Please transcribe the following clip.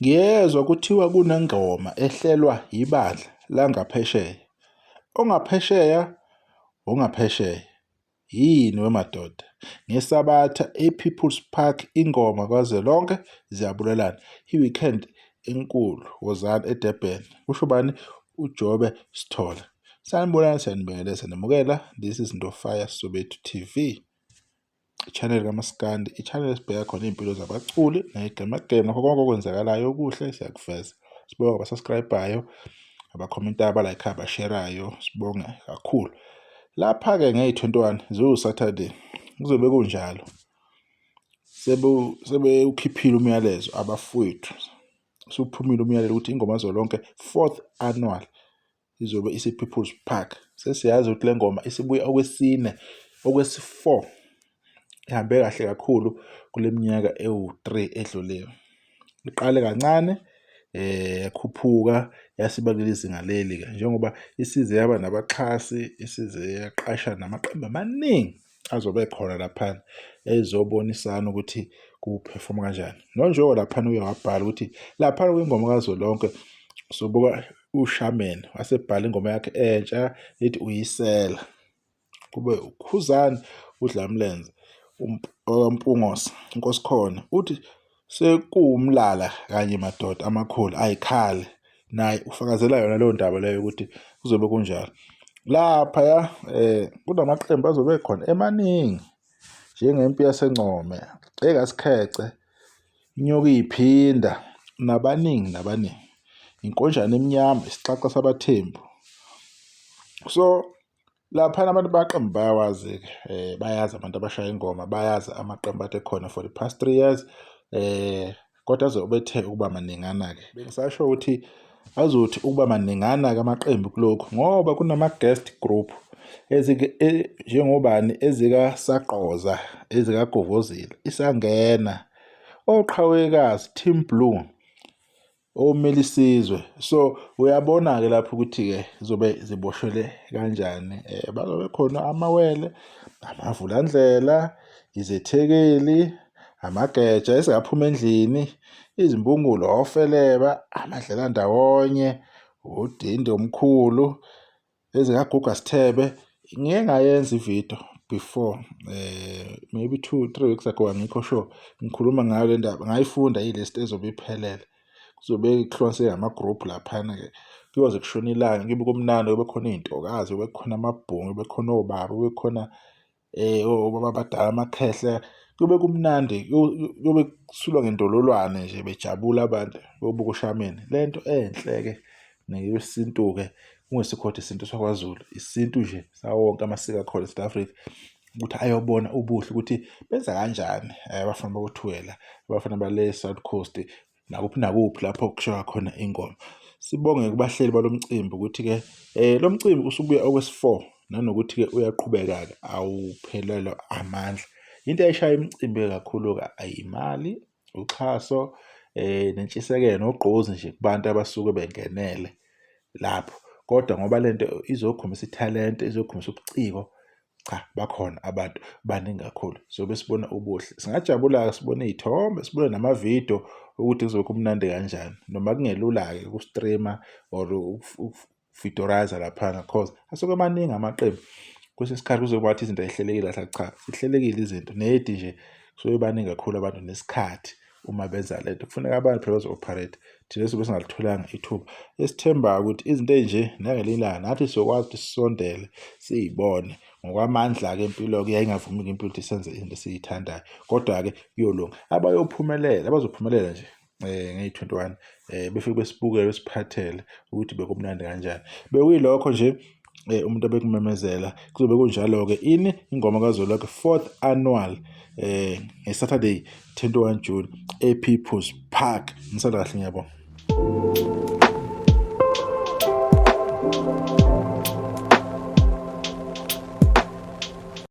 Ngiyezwa kuthiwa kunengoma ehlelwa yibandla langaphesheya. Ongaphesheya, ongaphesheya. Yini wemadoda? NgeSabatha ePeople's Park ingoma kazwelonke ziyabulalana. I-weekend enkulu wozani eDurban. Kusho bani? UJobe Sithole. Sanibonani siyanibingelela siyanamukela. This is Ndofaya Soweto TV. I-channel kaMaskandi, i-channel esibheka khona iy'mpilo zabaculi ney'gemegeme nakho konke okwenzakalayo okuhle siyakuveza. Sibonge abasubscribe-ayo, abakhomentayo, abalayikhayo, abasherayo, sibonge kakhulu. Lapha-ke ngeyi-21 ziwu-Saturday kuzobe kunjalo. Sebewukhiphile umyalezo abafowethu. Usuphumile umyalelo ukuthi ingoma zolonke fourth annual izobe ise-People's Park. Sesiyazi ukuthi le ngoma isibuya okwesine, okwesi-four. Ihambe kahle kakhulu kule minyaka ewu-three edlulile. Iqale kancane yakhuphuka yasiba kuleli zinga leli-ke njengoba isize yaba nabaxhasi, isize yaqasha namaqembu amaningi azobe ekhona laphana ezobonisana ukuthi kuphefoma kanjani. Nonjengoba laphana uye wabhala ukuthi laphana kwingoma kazwelonke sobuka uShaman wasebhala ingoma yakhe entsha ethi uyisela. Kube uKhuzani uDlamlenze uMpungose uNkosikhona uthi sekuwumlala kanye madoda amakhulu ayikhale naye ufakazela yona leyo ndaba leyo ukuthi kuzobe kunjalo. Laphaya kunamaqembu azobe ekhona emaningi njengempi yaseNcome, ekaSikhece, Inyoka iyiphinda nabaningi nabaningi. Inkonjane emnyama, isixaxa sabaThembu. So laphana abantu baqembu bayawazi-ke bayazi abantu abashaya ingoma, bayazi amaqembu ade ekhona for the past 3 years kodwa azobe ethe ukuba maningana-ke. Bengisasho ukuthi azothi ukuba maningana-ke amaqembu kulokhu ngoba kunama-guest group njengobani ezikaSagqoza, ezikaGovozile, isangena, oQhawekazi, Team Blue, omele isizwe. So uyabona-ke lapho ukuthi-ke zizobe ziboshelwe kanjani. Bazobe khona amawele, amavulandlela, izethekeli, amageja esingaphuma endlini, izimbungulu, ofeleba, amadlelandawonye, udindi omkhulu, ezikaGuga Sithebe. Ngike ngayenza ividiyo before maybe 2, 3 weeks ago, angikho sure, ngikhuluma ngayo le ndaba, ngayifunda i-list ezobe iphelele. Kuzobe kuhlukaniswe ngama-group laphana-ke, kuyoze kushone ilanga, kuyobe kumnandi, kube khona iy'ntokazi, kube khona amabhungu, kube khona obaba, kube khona obaba abadala, amakhehla, kuyobe kumnandi, kuyobe kusulwa ngendololwane nje bejabula abantu beyobuka uShameni. Le nto enhle-ke neyesintu-ke kungesikho isintu sakwaZulu, isintu nje sawo wonke amasiko akhona e-South Africa ukuthi ayobona ubuhle ukuthi benza kanjani abafana bakoThukela, abafana bale South Coast nakuphi nakuphi lapho kushaywa khona ingoma. Sibonge kubahleli balo mcimbi ukuthi-ke lo mcimbi usubuya okwesi-four nanokuthi-ke uyaqhubeka-ke awuphelelwa amandla. Into eyayishaya imicimbi kakhulu-ke ayimali, uxhaso nentshisekelo nogqozi nje kubantu abasuke bengenele lapho. Kodwa ngoba lento izokhombisa ithalente, izokhombisa ubuciko, cha bakhona abantu baningi kakhulu. Sobe sibona ubuhle. Singajabula-ke sibone iy'thombe, sibone namavidiyo ukuthi kuzobe kumnandi kanjani. Noma kungelula-ke uku-stream-a or ukuvidiyorayiza laphana cause asuke emaningi amaqembu. Kwesinye isikhathi kuzobe kungathi izinto ay'hlelekile kahle, cha zihlelekile izinto. Nedi nje kusuke bebaningi kakhulu abantu nesikhathi uma benza lento. Kufuneka abantu phela bazo-operate, thina sobe singalitholanga ithuba. Esithembayo ukuthi izinto ey'nje nangelinye ilanga nathi sizokwazi ukuthi sisondele siy'bone. Ngokwamandla-ke empilo-ke iyaye ingavumi-ke impilo ukuthi senze izinto esiy'thandayo, kodwa-ke kuyolunga. Abayophumelela, abazophumelela nje ngeyi-21 befike besibukele besiphathele ukuthi bekumnandi kanjani. Bekuyilokho nje umuntu abekumemezela kuzobe kunjalo-ke ini ingoma kazwelonke fourth annual nge-Saturday 21 June e-People's Park. Ngisala kahle, ngiyabonga.